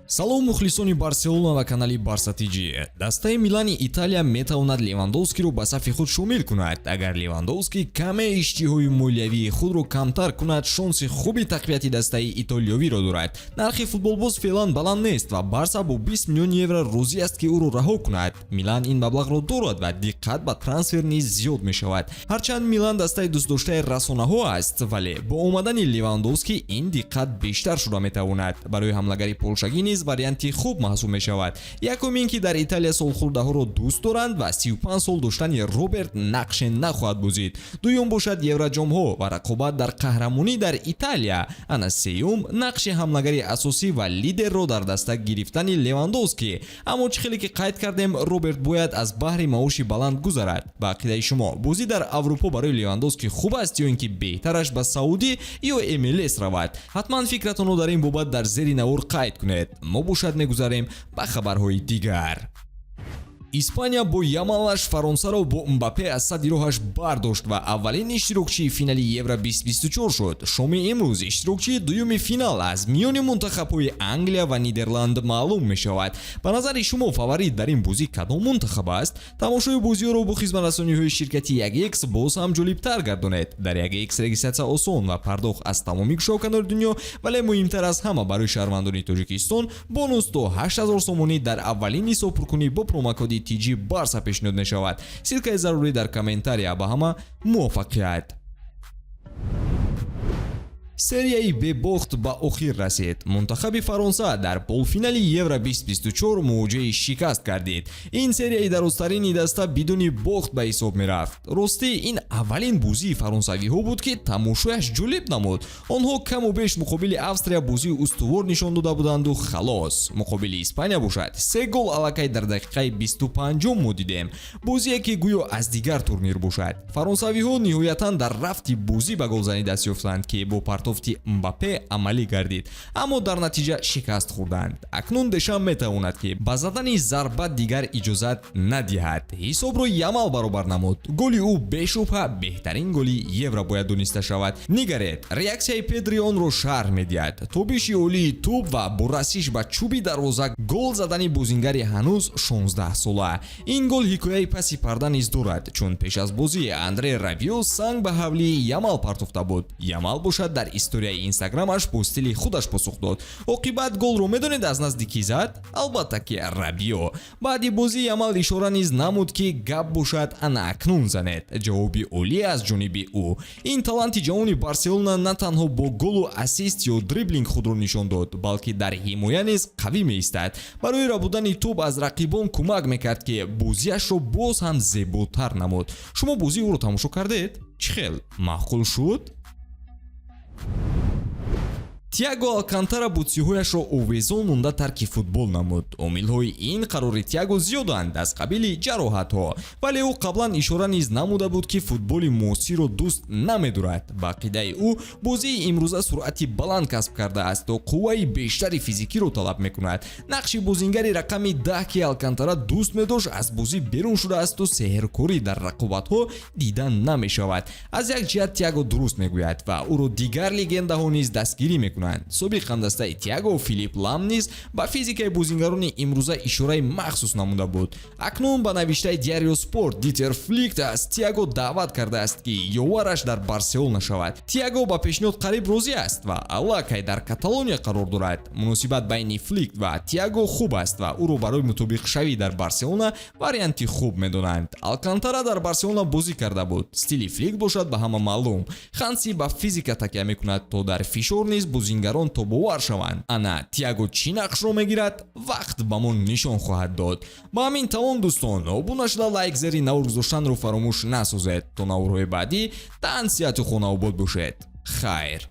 Салом, мухлисони Барселона ва канали Барса ТЖ. Дастаи Милани Италия метавонад Левандовскиро ба сафи худ шомил кунад. Агар Левандовский каме иштиҳои молиявии худро камтар кунад, шонси хуби тақвияти дастаи итолиёвиро дорад. Нархи футболбоз феълан баланд нест ва Барса бо 20 миллион евро розӣ аст, ки ӯро раҳо кунад. Милан ин маблағро дорад ва диққат ба трансфер низ зиёд мешавад. Ҳарчанд Милан дастаи дӯстдоштаи расонаҳо аст, вале бо омадани Левандовский ин диққат бештар шуда метавонад. Барои ҳамлагари полшагӣ низ варианти хуб маҳсуб мешавад. Якум ин ки дар Италия солхӯрдаҳоро дӯст доранд ва 35 сол доштани Роберт нақше нахоҳад бозид. Дуюм бошад, евроҷомҳо ва рақобат дар қаҳрамонӣ дар Италия. Ана сеюм, нақши ҳамлагари асосӣ ва лидерро дар даста гирифтани Левандовский. Аммо чӣ хеле ки қайд кардем, Роберт бояд аз баҳри маоши баланд гузарад. Ба ақидаи шумо, бозӣ дар Аврупо барои Левандовский хуб аст ё ин ки беҳтараш ба Саудӣ ё МЛС равад? Ҳатман фикратонро дар ин бобат дар зери навор қайд кунед. Мо бошад, мегузарем ба хабарҳои дигар. Испания бо Ямалаш Фаронсаро бо Мбаппе аз садди роҳаш бардошт ва аввалин иштирокчии финали Евро 2024 шуд. Шоми имрӯз иштирокчии дуюми финал аз миёни мунтахабҳои Англия ва Нидерланд маълум мешавад. Ба назари шумо, фаворит дар ин бозӣ кадом мунтахаб аст? Тамошои бозиҳоро бо хизматрасониҳои ширкати 1x боз ҳам ҷолибтар гардонед. Дар 1x регистратсия осон ва пардохт аз тамоми гӯшаву дунё, вале муҳимтар аз ҳама, барои шаҳрвандони Тоҷикистон бонус то 8000 сомонӣ дар аввалин ҳисобпуркунӣ бо промокоди TG Барса пешниҳод мешавад. Ссылкаи зарурӣ дар комментария. Ба ҳама муваффақият! Серияи бебохт ба охир расид. Мунтахаби Фаронса дар полфинали Евро 2024 мувоҷиҳи шикаст гардид. Ин серияи дарозтарини даста бидуни бохт ба ҳисоб мерафт. Ростӣ, ин аввалин бозии фаронсавиҳо буд, ки тамошояш ҷолиб намуд. Онҳо каму беш муқобили Австрия бозии устувор нишон дода буданду халос. Муқобили Испания бошад, се гол аллакай дар дақиқаи 25-ум мо дидем, бозие ки гӯё аз дигар турнир бошад. Фаронсавиҳо ниҳоятан дар рафти бозӣ ба голзанӣ даст ёфтанд, ки бо партофти Мбаппе амалӣ гардид, аммо дар натиҷа шикаст хӯрданд. Акнун Дешам метавонад, ки ба задани зарба дигар иҷозат надиҳад. Ҳисобро Ямал баробар намуд. Голи ӯ бешубҳа беҳтарин голи Евро бояд дониста шавад. Нигаред, реаксияи Педри онро шарҳ медиҳад. Тобиши олии тӯб ва бо расиш ба чӯби дарвоза гол задани бозингари ҳанӯз 16 сола. Ин гол ҳикояи паси парда низ дорад, чун пеш аз бозӣ Андре Рабио санг ба ҳавлии Ямал партофта буд. Ямал бошад, дар историяи Инстаграмаш бо стили худаш посух дод. Оқибат голро медонед аз назди кӣ зад? Албатта ки Рабио. Баъди бозӣ Ямал ишора низ намуд, ки гап бошад ана акнун занед. Ҷавоби олӣ аз ҷониби ӯ. Ин таланти ҷавони Барселона на танҳо бо голу ассист ё дриблинг худро нишон дод, балки дар ҳимоя низ қавӣ меистад. Барои рабудани тӯб аз рақибон кӯмак мекард, ки бозиашро боз ҳам зеботар намуд. Шумо бозии ӯро тамошо кардед? Чӣ хел, маъқул шуд? Тиаго Алкантара бутсиҳояшро овезон монда тарки футбол намуд. Омилҳои ин қарори Тиаго зиёданд, аз қабили ҷароҳатҳо, вале ӯ қаблан ишора низ намуда буд, ки футболи муосирро дӯст намедорад. Ба ақидаи ӯ, бозии имрӯза суръати баланд касб кардааст, то қувваи бештари физикиро талаб мекунад. Нақши бозингари рақами 10, ки Алкантара дӯст медошт, аз бозӣ берун шудаасту сеҳркорӣ дар рақобатҳо дида намешавад. Аз як ҷиҳат Тиаго дуруст мегӯяд ва ӯро дигар легендаҳо низ дастгирӣ мекунанд. Собиқ ҳамдастаи Тиаго Филип Лам низ ба физикаи бозингарони имрӯза ишораи махсус намуда буд. Акнун, ба навиштаи Диарио Спорт, Дитер Флик аз Тиаго даъват кардааст, ки ёвараш дар Барселона шавад. Тиаго ба пешниҳод қариб розӣ аст ва аллакай дар Каталония қарор дорад. Муносибат байни Флик ва Тиаго хуб аст ва ӯро барои мутобиқшавӣ дар Барселона варианти хуб медонанд. Алкантара дар Барселона бозӣ карда буд. Стили Флик бошад, ба ҳама маълум. Ханси ба физика такя мекунад, то дар фишор низ бозингарон тобовар шаванд. Ана Тиаго чӣ нақшро мегирад, вақт ба мо нишон хоҳад дод. Ба ҳамин тамом, дӯстон. Обуна шуда, лайк зери навор гузоштанро фаромӯш насозед. То наворҳои баъдӣ тан сиҳату хонаобод бошед. Хайр.